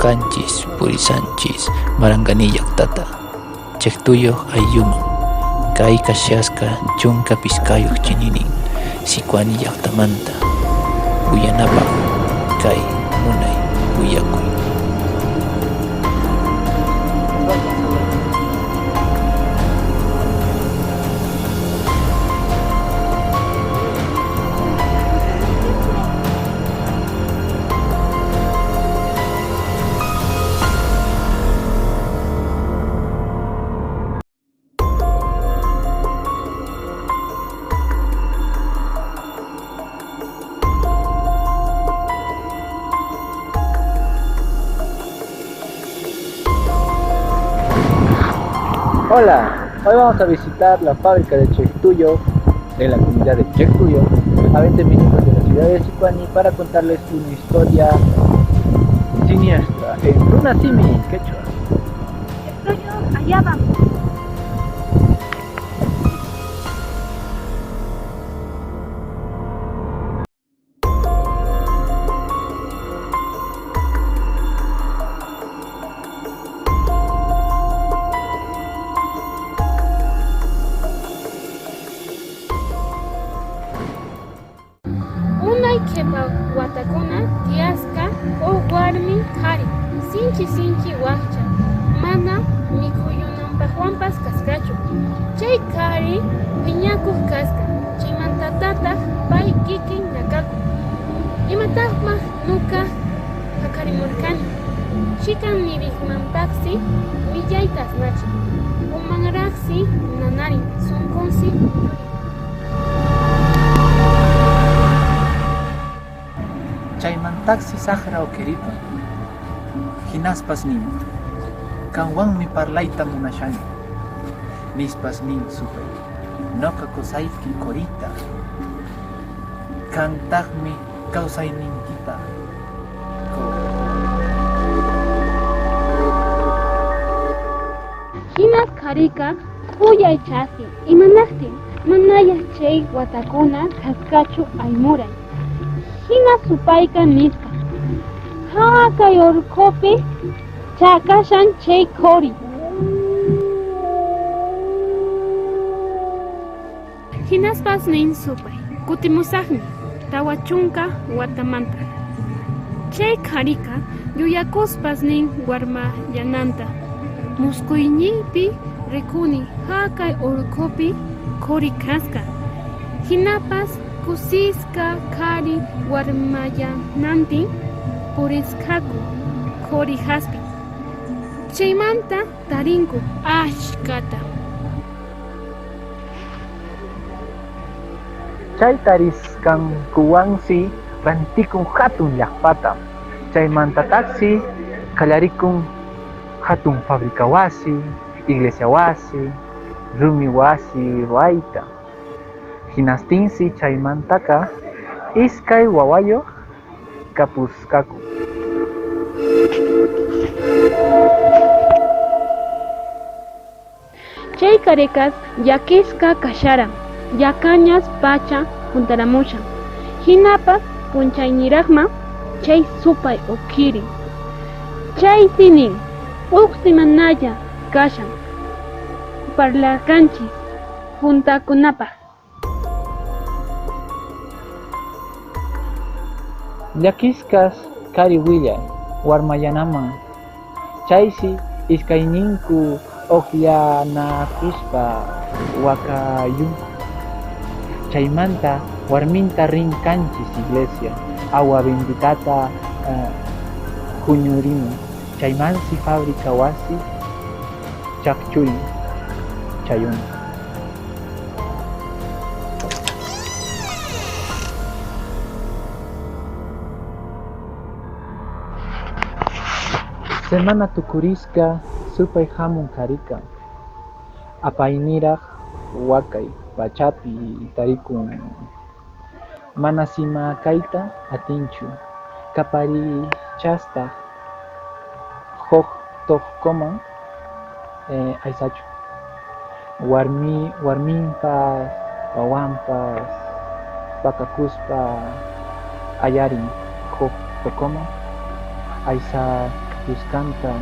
Ñuqanchis purisanchis Marangani llaqtata, Chejtuyuq aylluman. Kay kashasqa 15 chininin Sicuani llaqtamanta. Uyanapaq kay munay willakuy. Hola, hoy vamos a visitar la fábrica de Chejtuyo en la comunidad de Chejtuyo, a 20 minutos de la ciudad de Sicuani, para contarles una historia siniestra en Runasimi, quechua. Chejtuyo, allá vamos. Unay qhipa watakuna tiyasqa huk warmi qhari, sinchi sinchi wakcha, mana mikhuyunanpaqwanpas kasqachu. Chay qhari phiñakuq kasqa, chaymantatataq pay kikin ñakakuq. Imataqmaq nuqa paqarimurqani? Chikan niriqmantaqsi millayta asnachin, umanraqsi nanarin, sunqunsi kuyurin. Chaymantaqsi saqra uqiripun. Hinaspas nin: Qanwanmi parlayta munashani. Nispas nin supay: Nuqa qusayki qurita, qantaqmi kawsayniykita quway. Hinas qhariqa khuyay chaskin, imanaqtin manaya chay watakuna kasqachu aymuray. Hina supayqa nisqa: Haqay urqupi chakashan chay quri. Hinaspas nin supay: Kutimusaqmi 40 watamanta. Chay qhariqa yuyakuspas nin warmallananta: Musquyniypi rikuni haqay urqupi quri kasqa. Hinapas kusisqa qhari warmallanantin purisqaku quri hasp'iq. Chaymanta tarinku ashkhata. Chay tarisqankuwansi rantikun hatun llaqpata, chaymantataqsi qallarikun hatun fábrica wasi, iglesia wasi, rumi wasi ruwayta. Hinastinsi chaymantaqa iskay wawayuq kapusqaku. Chay qhariqa llakisqa kasharan, yaqañas pacha huntaramushan. Hinapas p'unchayniraqman chay supay uqirin. Chaysi nin: Huk semanalla kashan parlasqanchis hunt'akunanpaq. Llakisqas qhari willan warmayanaman, chaysi iskayninku uqllanakuspa waqayunku. Chaymanta warminta rin qanchis iglesia agua benditata huñurimun, chaymansi fábrica wasi chaqchurin chayuna. Semana tukurisqa supay hamun qhariqa, apayniraq waqay pachapi tarikun, manas ima kayta atinchu, qapariychastaq huk tuqkuman aysachun. Warminpas wawanpas pakakuspa ayarin huk tuqkuman Kuskanta